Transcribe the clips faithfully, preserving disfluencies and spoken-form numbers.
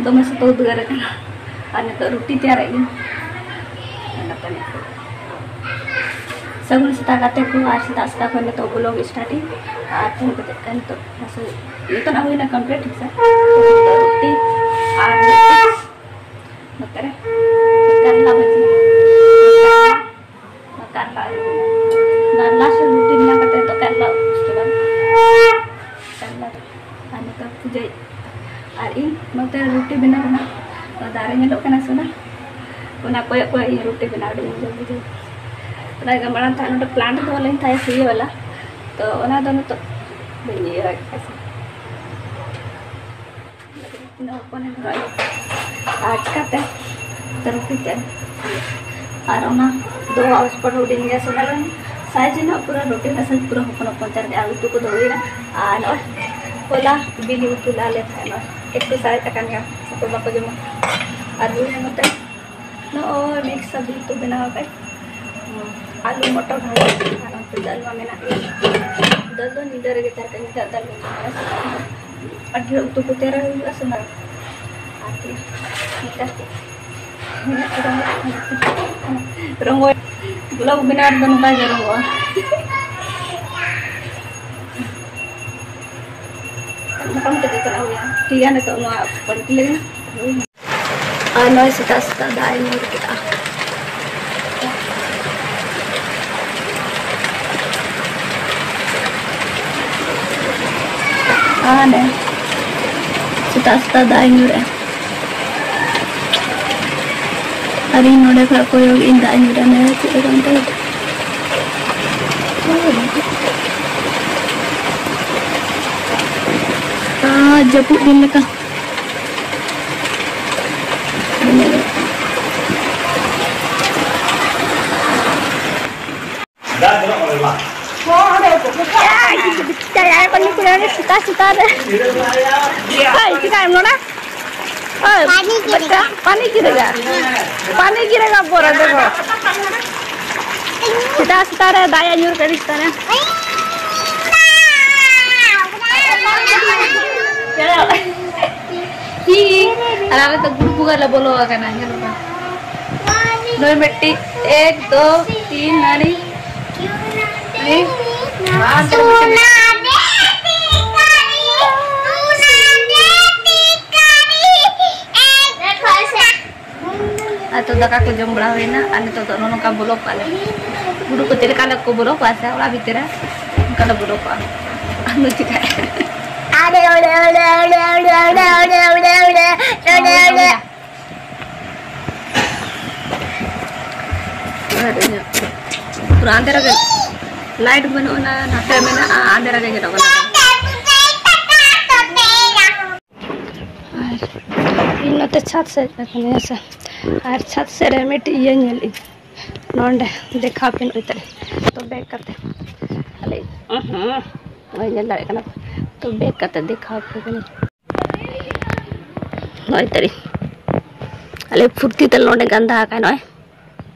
ᱫᱚᱢᱮ ᱥᱚᱠᱛᱚ ᱩᱫᱽᱜᱟᱹᱨ ᱠᱟᱱᱟ᱾ ᱟᱨ ᱱᱤᱛᱚᱜ ᱨᱩᱴᱤ ᱛᱮᱭᱟᱨᱮᱫ ᱜᱤᱧ᱾ ᱚᱱᱟᱛᱮ ᱱᱤᱛᱚᱜ ᱥᱟᱹᱜᱩᱱ ᱥᱮᱛᱟᱜ ᱜᱟᱛᱮ ᱠᱚ, ᱟᱨ ᱥᱮᱛᱟᱜ ᱥᱮᱛᱟᱜ ᱠᱷᱚᱱ ᱱᱤᱛᱚᱜ vlog starting᱾ ᱟᱨ ᱛᱮᱦᱮᱧ ᱠᱟᱛᱮ ᱱᱤᱛᱚᱜ ᱱᱟᱥᱮ ᱱᱤᱛᱚᱜ ᱱᱟᱜ ᱦᱩᱭᱱᱟ complete, ᱴᱷᱤᱠ ᱥᱮ? ᱱᱤᱛᱚᱜ ᱨᱩᱴᱤ ᱟᱨ ᱱᱚᱛᱮ ᱨᱮ ᱠᱟᱨᱞᱟ ᱵᱷᱟᱹᱡᱤ᱾ ᱠᱟᱨᱞᱟ ᱟᱹᱞᱩ᱾ ᱚᱱᱟ last ᱨᱮ ᱨᱩᱴᱤ ᱵᱮᱱᱟᱣ ᱠᱟᱛᱮ ᱱᱤᱛᱚᱜ ᱠᱟᱨᱞᱟ ᱩᱛᱩ ᱥᱮ ᱵᱟᱝ? ᱠᱟᱨᱞᱟ ᱫᱚ᱾ ᱟᱨ ᱱᱤᱛᱚᱜ ᱯᱩᱡᱟᱹᱭ᱾ ᱟᱨ ᱤᱧ ᱱᱚᱛᱮ ᱨᱩᱴᱤ ᱵᱮᱱᱟᱣ ᱨᱮᱱᱟᱜ ᱫᱟᱨᱮ ᱧᱮᱞᱚᱜ ᱠᱟᱱᱟ ᱥᱮ ᱵᱟᱝ? ᱚᱱᱟ ᱠᱚᱭᱚᱜ ᱠᱚᱭᱚᱜ ᱤᱧ ᱨᱩᱴᱤ ᱵᱮᱱᱟᱣ ᱟᱹᱰᱤ ᱢᱚᱡᱟ ᱵᱩᱡᱷᱟᱹᱣ᱾ ᱚᱱᱟ ᱜᱮ ᱢᱟᱲᱟᱝ ᱛᱟᱦᱮᱸ ᱱᱚᱰᱮ plant ᱫᱚᱦᱚ ᱞᱮᱱ ᱛᱟᱦᱮᱸ ᱥᱤᱭᱟᱹ ᱵᱟᱞᱟ᱾ ᱛᱚ ᱚᱱᱟ ᱫᱚ ᱱᱤᱛᱚᱜ ᱵᱟᱹᱧ ᱤᱭᱟᱹ ᱫᱟᱲᱮᱭᱟᱜ ᱠᱟᱱᱟ᱾ ᱛᱤᱱᱟᱹᱜ ᱦᱚᱯᱚᱱ ᱮ ᱫᱚᱦᱚ ᱟᱭᱟ᱾ ᱟᱨ ᱪᱤᱠᱟᱹᱛᱮ? ᱛᱟᱹᱨᱩᱯᱤ ᱛᱮ᱾ ᱟᱨ ᱚᱱᱟ ᱫᱚ ᱦᱚᱥᱯᱚᱴ ᱦᱩᱰᱤᱧ ᱜᱮᱭᱟ, ᱥᱮ ᱚᱱᱟ ᱨᱮᱱ size ᱦᱚᱸ ᱯᱩᱨᱟᱹ ᱨᱩᱴᱤ ᱦᱚᱸ size ᱯᱩᱨᱟᱹ ᱦᱚᱯᱚᱱ ᱦᱚᱯᱚᱱ ᱛᱮ᱾ ᱟᱨ ᱩᱛᱩ ᱠᱚᱫᱚ ᱦᱩᱭᱱᱟ᱾ ᱟᱨ ᱱᱚᱜᱼᱚᱭ ᱦᱚᱞᱟ ᱵᱤᱞᱤ ᱩᱛᱩ ᱞᱮ ᱟᱞᱮ ᱛᱟᱦᱮᱸ ᱱᱚᱜᱼᱚᱭ ᱮᱠᱴᱩ ᱥᱟᱨᱮᱡ ᱟᱠᱟᱱ ᱜᱮᱭᱟ, ᱚᱠᱚᱭ ᱵᱟᱠᱚ ᱡᱚᱢᱟ᱾ ᱟᱨ ᱦᱩᱭᱱᱟ ᱱᱚᱛᱮ ᱱᱚᱜᱼᱚᱭ mix ᱥᱚᱵᱽᱡᱤ ᱩᱛᱩ ᱵᱮᱱᱟᱣ ᱟᱠᱟᱫ᱾ ᱟᱹᱞᱩ ᱢᱚᱴᱚᱨ ᱵᱷᱟᱡᱟ ᱟᱨ ᱚᱱᱛᱮ ᱫᱟᱹᱞ ᱢᱟ ᱢᱮᱱᱟᱜ ᱜᱮ᱾ ᱫᱟᱹᱞ ᱫᱚ ᱧᱤᱫᱟᱹ ᱨᱮᱜᱮ ᱛᱟᱦᱮᱸ ᱠᱟᱱᱟ, ᱧᱤᱫᱟᱹ ᱫᱟᱹᱞ ᱵᱟᱹᱧ ᱡᱚᱢᱟ᱾ ᱟᱹᱰᱤ ᱰᱷᱮᱨ ᱩᱛᱩ ᱠᱚ ᱛᱮᱭᱟᱨ ᱦᱩᱭᱩᱜᱼᱟ ᱥᱮ ᱵᱟᱝ? ᱟᱨᱠᱤ ᱱᱮᱛᱟᱨ ᱠᱚ ᱢᱮᱱᱟᱜ ᱠᱚ ᱨᱚᱝᱜᱚ, ᱨᱚᱝᱜᱚ vlog ᱵᱮᱱᱟᱣ ᱨᱮᱫᱚ ᱱᱚᱝᱠᱟ ᱜᱮ ᱨᱚᱝᱜᱚᱜᱼᱟ᱾ ᱢᱚᱴᱟᱢᱩᱴᱤ ᱡᱚᱛᱚᱱᱟᱜ ᱦᱩᱭᱟ᱾ ᱴᱷᱤᱠ ᱜᱮᱭᱟ, ᱱᱤᱛᱚᱜ ᱱᱚᱣᱟ ᱯᱟᱞᱴᱤ ᱞᱮᱜᱮ᱾ ᱟᱨ ᱱᱚᱜᱼᱚᱭ ᱥᱮᱛᱟᱜ ᱥᱮᱛᱟᱜ ᱫᱟᱜ ᱮ ᱧᱩᱨ ᱠᱮᱫᱟ᱾ ᱟᱨ ᱥᱮᱛᱟᱜ ᱥᱮᱛᱟᱜ ᱫᱟᱜ ᱮ ᱧᱩᱨᱮᱜᱼᱟ᱾ ᱟᱨ ᱤᱧ ᱱᱚᱰᱮ ᱠᱷᱚᱱ ᱠᱚᱭᱚᱜ ᱤᱧ ᱫᱟᱜ ᱮ ᱧᱩᱨᱮᱜᱼᱟ, ᱱᱚᱰᱮ ᱪᱮᱫ ᱞᱮᱠᱟ ᱢᱮᱛᱟᱭ᱾ ᱟᱨ ᱡᱟᱹᱯᱩᱫ ᱫᱤᱱ ᱞᱮᱠᱟ᱾ ᱪᱟᱭᱟ ᱠᱚ ᱧᱩ ᱠᱮᱫᱟ ᱥᱮᱛᱟᱜ ᱥᱮᱛᱟᱜ ᱨᱮ᱾ ᱦᱳᱭ, ᱪᱤᱠᱟᱹᱭᱮᱢ ᱱᱚᱰᱮ? ᱦᱳᱭ, ᱯᱟᱱᱤ ᱜᱤᱨᱮᱜᱟ᱾ ᱵᱮᱴᱟ, ᱯᱟᱱᱤ ᱜᱤᱨᱮᱜᱟ᱾ ᱯᱟᱱᱤ ᱜᱤᱨᱮᱜᱟ ᱵᱚᱨᱟ ᱫᱮᱠᱷᱚ᱾ ᱥᱮᱛᱟᱜ ᱥᱮᱛᱟᱜ ᱨᱮ ᱫᱟᱜ ᱮ ᱧᱩᱨ ᱠᱮᱫᱟ ᱥᱮᱛᱟᱜ ᱨᱮ᱾ ᱟᱨ ᱟᱞᱮ ᱫᱚ ᱜᱩᱲ ᱵᱷᱩᱜᱟᱹᱜ ᱞᱮ ᱵᱚᱞᱚ ᱟᱠᱟᱱᱟ᱾ ᱧᱮᱞ ᱯᱮ, ᱱᱚᱜᱼᱚᱭ ᱢᱤᱫᱴᱤᱡ, ᱮᱠ, ᱫᱳ, ᱛᱤᱱ, ᱱᱟᱹᱱᱤ, ᱱᱟᱹᱱᱤ᱾ ᱟᱨ ᱛᱚ ᱫᱟᱠᱟ ᱠᱚ ᱡᱚᱢ ᱵᱟᱲᱟ ᱦᱩᱭᱱᱟ, ᱟᱨ ᱱᱤᱛᱚᱜ ᱫᱚ ᱱᱚᱜᱼᱚ ᱱᱚᱝᱠᱟ ᱵᱚᱞᱚ ᱠᱚᱜᱼᱟ ᱞᱮ᱾ ᱜᱩᱰᱩ ᱠᱚ ᱪᱮᱫ ᱞᱮᱠᱟ ᱞᱮ ᱠᱚ ᱵᱚᱞᱚ ᱠᱚᱜᱼᱟ ᱥᱮ ᱚᱲᱟᱜ ᱵᱷᱤᱛᱤᱨ ᱨᱮ, ᱚᱱᱠᱟ ᱞᱮ ᱵᱚᱞᱚ ᱠᱚᱜᱼᱟ᱾ ᱟᱨ ᱱᱩᱭ ᱪᱤᱠᱟᱹᱭᱟ? ᱯᱩᱨᱟᱹ ᱟᱸᱫᱷᱮᱨ ᱜᱮ, ᱞᱟᱭᱤᱴ ᱵᱟᱹᱱᱩᱜ ᱟᱱᱟ, ᱱᱟᱛᱮ ᱢᱮᱱᱟᱜᱼᱟ, ᱟᱸᱫᱷᱮᱨ ᱜᱮ ᱧᱮᱞᱚᱜ ᱠᱟᱱᱟ᱾ ᱟᱨ ᱤᱧ ᱱᱚᱛᱮ ᱪᱷᱟᱫᱽ ᱥᱮᱫ ᱨᱮ ᱠᱟᱹᱱᱟᱹᱧ, ᱦᱮᱸ ᱥᱮ᱾ ᱟᱨ ᱪᱷᱟᱫᱽ ᱥᱮᱫ ᱨᱮ ᱢᱤᱫᱴᱤᱡ ᱤᱭᱟᱹ ᱧᱮᱞ ᱤᱧ ᱱᱚᱰᱮ, ᱫᱮᱠᱷᱟᱣ ᱯᱮ ᱱᱚᱜᱼᱚᱭ ᱛᱟᱞᱮ᱾ ᱛᱚ ᱵᱮᱠ ᱠᱟᱛᱮ ᱟᱞᱮ, ᱦᱩᱸ, ᱦᱩᱸ, ᱱᱚᱜᱼᱚᱭ ᱧᱮᱞ ᱫᱟᱲᱮᱭᱟᱜ ᱠᱟᱱᱟ᱾ ᱛᱚ ᱵᱮᱠ ᱠᱟᱛᱮ ᱫᱮᱠᱷᱟᱣ ᱯᱮ ᱠᱟᱹᱱᱟᱹᱧ᱾ ᱱᱚᱜᱼᱚᱭ ᱛᱟᱞᱮ, ᱟᱞᱮ ᱯᱷᱩᱨᱛᱤ ᱛᱮ ᱱᱚᱰᱮ ᱜᱟᱱᱫᱟ ᱟᱠᱟᱱ ᱱᱚᱜᱼᱚᱭ᱾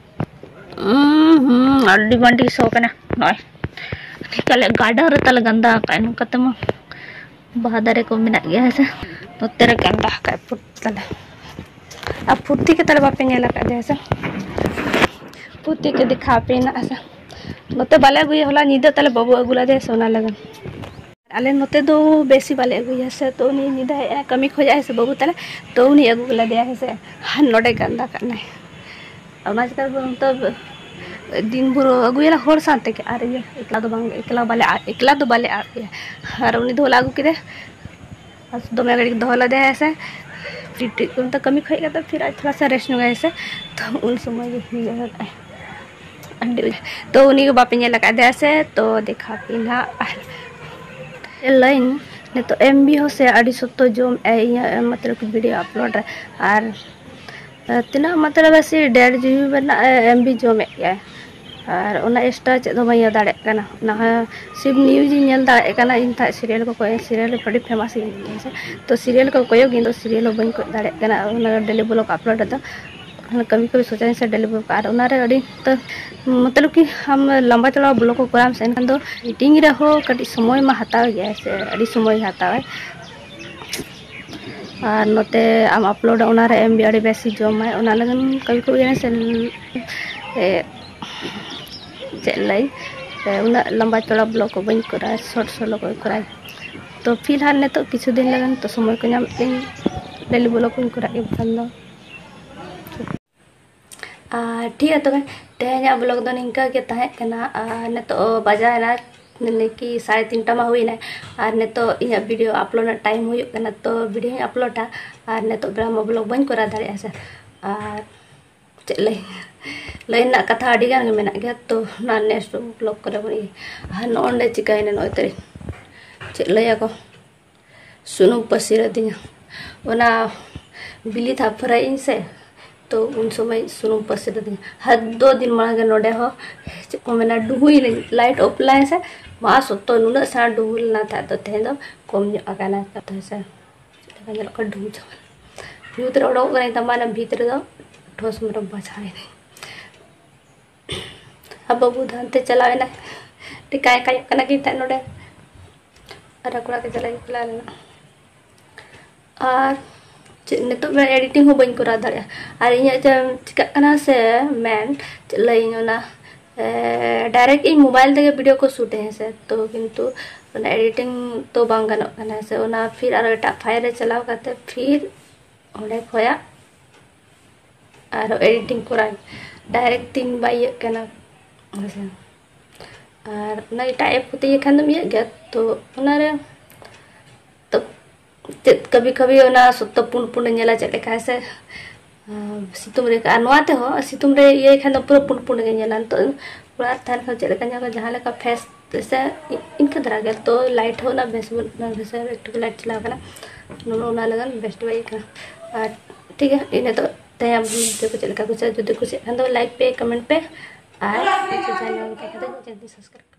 ᱦᱩᱸ, ᱦᱩᱸ, ᱟᱹᱰᱤ ᱵᱟᱹᱰᱤ ᱥᱚ ᱠᱟᱱᱟ ᱱᱚᱜᱼᱚᱭ᱾ ᱛᱟᱦᱞᱮ ᱜᱟᱰᱟ ᱨᱮ ᱛᱟᱞᱮ ᱜᱟᱱᱫᱟ ᱟᱠᱟᱫ ᱱᱚᱝᱠᱟ ᱛᱮᱢᱟ᱾ ᱵᱟᱦᱟ ᱫᱟᱨᱮ ᱠᱚ ᱢᱮᱱᱟᱜ ᱜᱮᱭᱟ ᱦᱮᱸ ᱥᱮ᱾ ᱱᱚᱛᱮ ᱨᱮ ᱜᱟᱱᱫᱟ ᱟᱠᱟᱫ ᱯᱷᱩᱨᱛᱤ ᱛᱟᱞᱮ᱾ ᱟᱨ ᱯᱷᱩᱨᱛᱤ ᱜᱮ ᱛᱟᱞᱮ ᱵᱟᱯᱮ ᱧᱮᱞ ᱟᱠᱟᱫ ᱫᱮᱭᱟ ᱥᱮ? ᱯᱷᱩᱨᱛᱤ ᱜᱮ ᱫᱮᱠᱷᱟᱣ ᱟᱯᱮ ᱦᱮᱱᱟᱜᱼᱟ ᱥᱮ᱾ ᱱᱚᱛᱮ ᱵᱟᱞᱮ ᱟᱹᱜᱩᱭᱟ, ᱦᱚᱞᱟ ᱧᱤᱫᱟᱹ ᱛᱟᱞᱮ ᱵᱟᱹᱵᱩ ᱟᱹᱜᱩ ᱞᱮᱫᱮᱭᱟ ᱥᱮ ᱚᱱᱟ ᱞᱟᱹᱜᱤᱫ᱾ ᱟᱞᱮ ᱱᱚᱛᱮ ᱫᱚ ᱵᱮᱥᱤ ᱵᱟᱞᱮ ᱟᱹᱜᱩᱭᱟ ᱥᱮ, ᱛᱚ ᱩᱱᱤ ᱧᱤᱫᱟᱹ ᱦᱮᱡ ᱮᱱᱟ, ᱠᱟᱹᱢᱤ ᱠᱷᱚᱡ ᱦᱮᱡ ᱥᱮ ᱵᱟᱹᱵᱩ ᱛᱟᱞᱮ, ᱛᱚ ᱩᱱᱤ ᱟᱹᱜᱩ ᱞᱮᱫᱮᱭᱟ ᱦᱮᱸ ᱥᱮ, ᱟᱨ ᱱᱚᱰᱮ ᱜᱟᱱᱫᱟ ᱠᱟᱜ ᱱᱟᱭ᱾ ᱚᱱᱟ ᱪᱤᱠᱟᱹ ᱵᱚᱞᱛᱮ ᱫᱤᱱ ᱵᱷᱳᱨ ᱟᱹᱜᱩᱭᱟᱞᱮ ᱦᱚᱲ ᱥᱟᱶ ᱛᱮᱜᱮ, ᱟᱨ ᱤᱭᱟᱹ ᱮᱠᱞᱟ ᱫᱚ ᱵᱟᱝ, ᱮᱠᱞᱟ ᱵᱟᱞᱮ ᱟ-, ᱮᱠᱞᱟ ᱫᱚ ᱵᱟᱞᱮ ᱟᱫ ᱯᱮᱭᱟ᱾ ᱟᱨ ᱩᱱᱤ ᱫᱚ ᱦᱚᱞᱟ ᱟᱹᱜᱩ ᱠᱮᱫᱮ, ᱟᱨ ᱫᱚᱢᱮ ᱜᱷᱟᱹᱲᱤᱡ ᱫᱚᱦᱚ ᱞᱮᱫᱮᱭᱟᱭ ᱥᱮ, ᱯᱷᱤᱨ ᱴᱷᱤᱠ ᱚᱱᱛᱮ ᱠᱟᱹᱢᱤ ᱠᱷᱚᱡ ᱠᱟᱛᱮ ᱯᱷᱤᱨ ᱟᱡ ᱛᱷᱚᱲᱟ ᱥᱟ ᱨᱮᱥᱴ ᱧᱚᱜᱟᱭ ᱥᱮ, ᱛᱚ ᱩᱱ ᱥᱚᱢᱚᱭ ᱜᱮ ᱦᱩᱭᱩᱜᱼᱟ᱾ ᱟᱹᱰᱤ, ᱛᱚ ᱩᱱᱤ ᱜᱮ ᱵᱟᱯᱮ ᱧᱮᱞ ᱟᱠᱟᱫᱮᱭᱟ ᱥᱮ, ᱛᱚ ᱫᱮᱠᱷᱟᱣ ᱯᱮ ᱱᱟᱦᱟᱜ᱾ ᱞᱟᱹᱭᱟᱹᱧ ᱱᱤᱛᱚᱜ ᱮᱢ ᱵᱤ ᱦᱚᱸ ᱥᱮ ᱟᱹᱰᱤ ᱥᱚᱠᱛᱚ ᱡᱚᱢ ᱮ ᱤᱧᱟᱹᱜ ᱢᱚᱛᱞᱚᱵ ᱠᱤ ᱵᱷᱤᱰᱤᱭᱳ ᱟᱯᱞᱳᱰ ᱨᱮ, ᱟᱨ ᱛᱤᱱᱟᱹᱜ ᱢᱚᱛᱞᱚᱵ ᱥᱮ ᱰᱮᱲ ᱡᱤ ᱵᱤ ᱨᱮᱱᱟᱜ ᱮᱢ ᱵᱤ ᱡᱚᱢᱮᱫ ᱜᱮᱭᱟᱭ, ᱟᱨ ᱚᱱᱟ ᱮᱠᱥᱴᱨᱟ ᱪᱮᱫ ᱦᱚᱸ ᱵᱟᱹᱧ ᱤᱭᱟᱹ ᱫᱟᱲᱮᱭᱟᱜ ᱠᱟᱱᱟ᱾ ᱚᱱᱟ ᱦᱚᱸ ᱥᱤᱵ ᱱᱤᱭᱩᱡᱽ ᱤᱧ ᱧᱮᱞ ᱫᱟᱲᱮᱭᱟᱜ ᱠᱟᱱᱟ, ᱤᱧ ᱛᱟᱦᱮᱸᱫ ᱥᱤᱨᱤᱭᱟᱞ ᱠᱚ ᱠᱚᱭᱚᱜ, ᱥᱤᱨᱤᱭᱟᱞ ᱟᱹᱰᱤ ᱯᱷᱮᱢᱟᱥ ᱤᱧ ᱧᱮᱞ ᱥᱮ, ᱛᱚ ᱥᱤᱨᱤᱭᱟᱞ ᱠᱚ ᱠᱚᱭᱚᱜ ᱜᱮ, ᱤᱧ ᱫᱚ ᱥᱤᱨᱤᱭᱟᱞ ᱦᱚᱸ ᱵᱟᱹᱧ ᱠᱚᱭᱚᱜ ᱫᱟᱲᱮᱭᱟᱜ ᱠᱟᱱᱟ᱾ ᱟᱨ ᱚᱱᱟ ᱰᱮᱞᱤ ᱵᱞᱚᱜ ᱟᱯᱞᱳᱰ ᱨᱮᱫᱚ ᱠᱟᱹᱢᱤ ᱠᱟᱹᱢᱤ ᱥᱳᱪᱟᱧ ᱥᱮ ᱰᱮᱞᱤ ᱵᱞᱚᱜ, ᱟᱨ ᱚᱱᱟᱨᱮ ᱟᱹᱰᱤ ᱛᱚ ᱢᱚᱛᱞᱚᱵ ᱠᱤ ᱟᱢ ᱞᱟᱢᱵᱟ ᱪᱚᱲᱟ ᱵᱞᱚᱜ ᱠᱚ ᱠᱚᱨᱟᱣ ᱟᱢ ᱥᱮ, ᱮᱱᱠᱷᱟᱱ ᱫᱚ ᱮᱰᱤᱴᱤᱝ ᱨᱮᱦᱚᱸ ᱠᱟᱹᱴᱤᱡ ᱥᱚᱢᱚᱭ ᱢᱟ ᱦᱟᱛᱟᱣ ᱜᱮᱭᱟ ᱥᱮ, ᱟᱹᱰᱤ ᱥᱚᱢᱚᱭ ᱦᱟᱛᱟᱣᱟᱭ᱾ ᱟᱨ ᱱᱚᱛᱮ ᱟᱢ ᱟᱯᱞᱳᱰᱟ, ᱚᱱᱟᱨᱮ ᱮᱢ ᱵᱤ ᱟᱹᱰᱤ ᱵᱮᱥ ᱮ ᱡᱚᱢᱟᱭ᱾ ᱚᱱᱟ ᱞᱟᱹᱜᱤᱫ ᱠᱟᱹᱢᱤ ᱠᱚ ᱩᱭᱦᱟᱹᱨᱟ ᱥᱮ, ᱮ, ᱪᱮᱫ ᱞᱟᱹᱭ, ᱮ, ᱩᱱᱟᱹᱜ ᱞᱟᱢᱵᱟ ᱪᱚᱲᱟ ᱵᱞᱚᱜ ᱠᱚ ᱵᱟᱹᱧ ᱠᱚᱨᱟᱣᱟ, ᱥᱚᱨᱴ ᱥᱚᱞᱚ ᱠᱚᱧ ᱠᱚᱨᱟᱣᱟ᱾ ᱛᱚ ᱯᱷᱤᱞᱦᱟᱞ ᱱᱤᱛᱚᱜ ᱠᱤᱪᱷᱩ ᱫᱤᱱ ᱞᱟᱹᱜᱤᱫ ᱛᱚ ᱥᱚᱢᱚᱭ ᱠᱚ ᱧᱟᱢᱮᱫ ᱛᱤᱧ, ᱰᱮᱞᱤ ᱵᱞᱚᱜ ᱠᱚᱧ ᱠᱚᱨᱟᱣ ᱜᱮ ᱵᱟᱠᱷᱟᱱ ᱫᱚ᱾ ᱟᱨ ᱴᱷᱤᱠ ᱜᱮᱭᱟ ᱛᱚᱵᱮ, ᱛᱮᱦᱮᱧᱟᱜ ᱵᱞᱚᱜ ᱫᱚ ᱱᱤᱝᱠᱟᱹ ᱜᱮ ᱛᱟᱦᱮᱸ ᱠᱟᱱᱟ᱾ ᱟᱨ ᱱᱤᱛᱚᱜ ᱵᱟᱡᱟᱣ ᱮᱱᱟ ᱢᱟᱱᱮ ᱠᱤ ᱥᱟᱲᱮ ᱛᱤᱱᱴᱟ ᱢᱟ ᱦᱩᱭᱱᱟ᱾ ᱟᱨ ᱱᱤᱛᱚᱜ ᱤᱧᱟᱹᱜ ᱵᱷᱤᱰᱤᱭᱳ ᱟᱯᱞᱳᱰ ᱨᱮᱱᱟᱜ ᱴᱟᱭᱤᱢ ᱦᱩᱭᱩᱜ ᱠᱟᱱᱟ, ᱛᱚ ᱵᱷᱤᱰᱤᱭᱳᱧ ᱟᱯᱞᱳᱰᱟ᱾ ᱟᱨ ᱱᱤᱛᱚᱜ ᱵᱮᱲᱟ ᱢᱟ ᱵᱞᱚᱜ ᱵᱟᱹᱧ ᱠᱚᱨᱟᱣ ᱫᱟᱲᱮᱭᱟᱜᱼᱟ ᱥᱮ᱾ ᱟᱨ ᱪᱮᱫ ᱞᱟᱹᱭ, ᱞᱟᱹᱭ ᱨᱮᱱᱟᱜ ᱠᱟᱛᱷᱟ ᱟᱹᱰᱤ ᱜᱟᱱ ᱜᱮ ᱢᱮᱱᱟᱜ ᱜᱮᱭᱟ, ᱛᱚ ᱚᱱᱟ ᱱᱮᱠᱥᱴ ᱵᱞᱚᱜ ᱠᱚᱨᱮ ᱵᱚᱱ ᱤᱭᱟᱹ᱾ ᱟᱨ ᱱᱚᱜᱼᱚ ᱱᱚᱰᱮ ᱪᱤᱠᱟᱹᱭᱮᱱᱟ ᱱᱚᱜᱼᱚᱭ ᱛᱟᱹᱨᱤ, ᱪᱮᱫ ᱞᱟᱹᱭᱟᱠᱚ, ᱥᱩᱱᱩᱢ ᱯᱟᱹᱥᱤᱨ ᱟᱹᱫᱤᱧᱟ᱾ ᱚᱱᱟ ᱵᱤᱞᱤ ᱛᱷᱟᱯᱷᱨᱟᱭ ᱤᱧ ᱥᱮ, ᱛᱚ ᱩᱱ ᱥᱚᱢᱚᱭ ᱥᱩᱱᱩᱢ ᱯᱟᱹᱥᱤᱨ ᱟᱹᱫᱤᱧᱟ᱾ ᱦᱟᱛ ᱫᱚ ᱫᱤᱱ ᱢᱟᱲᱟᱝ ᱜᱮ ᱱᱚᱰᱮ ᱦᱚᱸ ᱪᱮᱫ ᱠᱚ ᱢᱮᱱᱟ, ᱰᱩᱦᱩᱭ ᱞᱟᱹᱜᱤᱫ ᱞᱟᱭᱤᱴ ᱚᱯᱷ ᱞᱟᱭ ᱥᱮ, ᱢᱟ ᱥᱚᱛᱛᱚ ᱱᱩᱱᱟᱹᱜ ᱥᱮᱬᱟ ᱰᱩᱦᱩ ᱞᱮᱱᱟ ᱛᱟᱦᱮᱸᱫ, ᱫᱚ ᱛᱮᱦᱮᱧ ᱫᱚ ᱠᱚᱢ ᱧᱚᱜ ᱟᱠᱟᱱᱟ᱾ ᱛᱚ ᱦᱮᱸ ᱥᱮ, ᱪᱮᱫ ᱞᱮᱠᱟ ᱧᱮᱞᱚᱜ ᱠᱟᱱᱟ ᱰᱩᱦᱩ ᱡᱮᱢᱚᱱ᱾ ᱧᱩᱛ ᱨᱮ ᱚᱰᱚᱠ ᱠᱟᱹᱱᱟᱹᱧ, ᱛᱟᱢᱟᱱᱮ ᱵᱷᱤᱛ ᱨᱮᱫᱚ ᱴᱷᱚᱥ ᱢᱮᱨᱚᱢ ᱵᱟᱪᱷᱟᱣ ᱮᱱᱟᱹᱧ᱾ ᱟᱨ ᱵᱟᱹᱵᱩ ᱫᱚ ᱦᱟᱱᱛᱮ ᱪᱟᱞᱟᱣ ᱮᱱᱟᱭ, ᱴᱤᱠᱟᱭ ᱠᱟᱭᱚᱜ ᱠᱟᱱᱟ ᱠᱤᱱ ᱛᱟᱦᱮᱸᱫ ᱱᱚᱰᱮ᱾ ᱟᱨ ᱠᱚᱲᱟ ᱠᱚ ᱪᱟᱞᱟᱣ ᱪᱟᱞᱟᱣ ᱞᱮᱱᱟ᱾ ᱟᱨ ᱪᱮᱫ ᱱᱤᱛᱚᱜ ᱵᱮᱲᱟ ᱮᱰᱤᱴᱤᱝ ᱦᱚᱸ ᱵᱟᱹᱧ ᱠᱚᱨᱟᱣ ᱫᱟᱲᱮᱭᱟᱜᱼᱟ᱾ ᱟᱨ ᱤᱧᱟᱹᱜ ᱡᱮ ᱪᱤᱠᱟᱹᱜ ᱠᱟᱱᱟ ᱥᱮ ᱢᱮᱱ, ᱪᱮᱫ ᱞᱟᱹᱭᱟᱹᱧ, ᱚᱱᱟ ᱰᱟᱭᱨᱮᱠᱴ ᱤᱧ ᱢᱳᱵᱟᱭᱤᱞ ᱛᱮᱜᱮ ᱵᱷᱤᱰᱤᱭᱳ ᱠᱚ ᱥᱩᱴ ᱦᱮᱸ ᱥᱮ, ᱛᱚ ᱠᱤᱱᱛᱩ ᱚᱱᱟ ᱮᱰᱤᱴᱤᱝ ᱛᱚ ᱵᱟᱝ ᱜᱟᱱᱚᱜ ᱠᱟᱱᱟ ᱥᱮ᱾ ᱚᱱᱟ ᱯᱷᱤᱨ ᱟᱨᱚ ᱮᱴᱟᱜ ᱯᱷᱟᱭᱤᱞ ᱨᱮ ᱪᱟᱞᱟᱣ ᱠᱟᱛᱮ ᱯᱷᱤᱨ ᱚᱸᱰᱮ ᱠᱷᱚᱭᱟᱜ ᱟᱨᱚ ᱮᱰᱤᱴᱤᱝ ᱠᱚᱨᱟᱣ ᱰᱟᱭᱨᱮᱠᱴ ᱛᱤᱧ ᱵᱟᱭ ᱤᱭᱟᱹᱜ ᱠᱟᱱᱟ ᱦᱮᱸ ᱥᱮ᱾ ᱟᱨ ᱚᱱᱟ ᱮᱴᱟᱜ ᱮᱯ ᱠᱚᱛᱮ ᱤᱭᱟᱹ ᱠᱷᱟᱱ ᱫᱚᱢ ᱤᱭᱟᱹᱜ ᱜᱮᱭᱟ, ᱛᱚ ᱚᱱᱟᱨᱮ ᱛᱚ ᱪᱮᱫ ᱠᱟᱵᱷᱤ ᱠᱟᱵᱷᱤ ᱚᱱᱟ ᱥᱚᱛᱛᱚ ᱯᱩᱸᱰ ᱯᱩᱸᱰ ᱧᱮᱞᱟ ᱪᱮᱫ ᱞᱮᱠᱟ ᱦᱮᱸ ᱥᱮ᱾ ᱟᱨ ᱥᱤᱛᱩᱝ ᱨᱮ, ᱟᱨ ᱱᱚᱣᱟ ᱛᱮᱦᱚᱸ ᱥᱤᱛᱩᱝ ᱨᱮ ᱤᱭᱟᱹᱭ ᱠᱷᱟᱱ ᱫᱚ ᱯᱩᱨᱟᱹ ᱯᱩᱸᱰ ᱯᱩᱸᱰ ᱜᱮ ᱧᱮᱞᱟ᱾ ᱱᱤᱛᱚᱜ ᱚᱲᱟᱜ ᱨᱮ ᱛᱟᱦᱮᱱ ᱠᱷᱟᱱ ᱪᱮᱫ ᱞᱮᱠᱟ ᱧᱮᱞᱚᱜᱼᱟ, ᱡᱟᱦᱟᱸ ᱞᱮᱠᱟ ᱯᱷᱮᱥ ᱥᱮ ᱤᱱᱠᱟᱹ ᱫᱷᱟᱨᱟ ᱜᱮ᱾ ᱛᱚ ᱞᱟᱭᱤᱴ ᱦᱚᱸ ᱚᱱᱟ ᱵᱮᱥ ᱵᱟᱹᱱᱩᱜ, ᱚᱱᱟ ᱵᱮᱥ ᱮᱠᱴᱩ ᱞᱟᱭᱤᱴ ᱪᱟᱞᱟᱣ ᱠᱟᱱᱟ, ᱱᱚᱜᱼᱚ ᱚᱱᱟ ᱞᱟᱹᱜᱤᱫ ᱵᱮᱥ ᱵᱟᱭ ᱟᱹᱭᱠᱟᱹᱜ ᱠᱟᱱᱟ᱾ ᱟᱨ ᱴᱷᱤᱠ ᱜᱮᱭᱟ, ᱤᱱᱟᱹ ᱫᱚ ᱛᱮᱦᱮᱧᱟᱜ ᱵᱷᱤᱰᱤᱭᱳ ᱠᱚ ᱪᱮᱫ ᱞᱮᱠᱟ ᱠᱩᱥᱤᱭᱟᱜᱼᱟ, ᱡᱩᱫᱤ ᱠᱩᱥᱤᱭᱟᱜ ᱠᱷᱟᱱ ᱫᱚ ᱞᱟᱭᱤᱠ ᱯᱮ, ᱠᱚᱢᱮᱱᱴ ᱯᱮ, ᱟᱨ ᱪᱮᱱᱮᱞ ᱠᱚ ᱥᱟᱵᱥᱠᱨᱟᱭᱤᱵ ᱯᱮ᱾